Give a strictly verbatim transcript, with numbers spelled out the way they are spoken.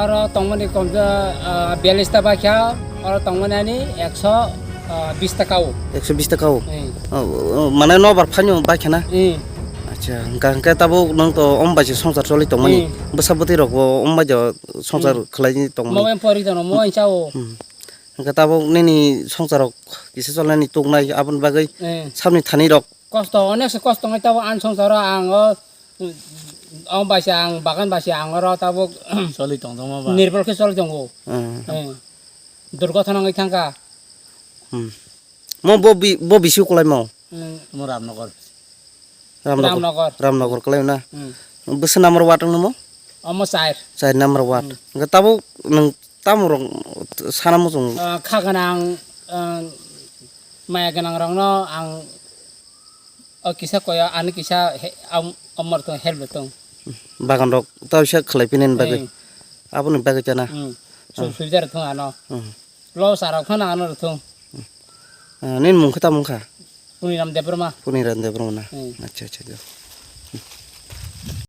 Oro tongmani komsa, ah, biyallis ta bakha, oro tongmani ani ekso, ah, bis ta kao. Ekso bis ta kao? Eh. Oh, oh, mane nobar phaino bakha na? Eh. Acha, hwnkha, hwnkhe tabuk nwng to om bai se songsar choli tongmani. Eh. Bwsa bwtwi rok bo om bai jo songsar Hmm. khlai tongmani. Mo em pori dono, mo em chao. Hmm. Hwnkhe tabuk nini songsar rok kisa cholnani tuknai aboni bagwi Eh. samni thani rok. Kosto, onek se kosto wngwi tabuk ani songsaro ang o, o bai se ang bagan bai se ang oro tabuk Choli tong tongma ba? Nirbol khe choli tongo. Hmm. Eh. Durgothona wngwi thangkha. Hmm. Mo bo bi-, bo bisi ukulai mo? Hmm. Mo Ramnagar. Ramnagar. Ramnagar. Ramnagar kalai na? Hmm. Bwswk number ward wngno mo? Omo char. Char number ward. Hmm. Hwnkhe tabuk nwng tamo rok sana muchung? Ah, kha gwnang, ah, maya gwnang rokno ang o kisa koyo, ani kisa he-, am-, amor tong, help tong. Bagan rok ta bisa khlai pini bagwi. Hmm. Aboni bagwi chana. Hmm. Su-, Hmm. suidar thung ano. Hmm. Lo sarok phano ano rwthung. Ah, nini mung khe tamo wngkha? Puniram Debbarma. Puniram Debbarma na? Hmm. Acha, acha, acha.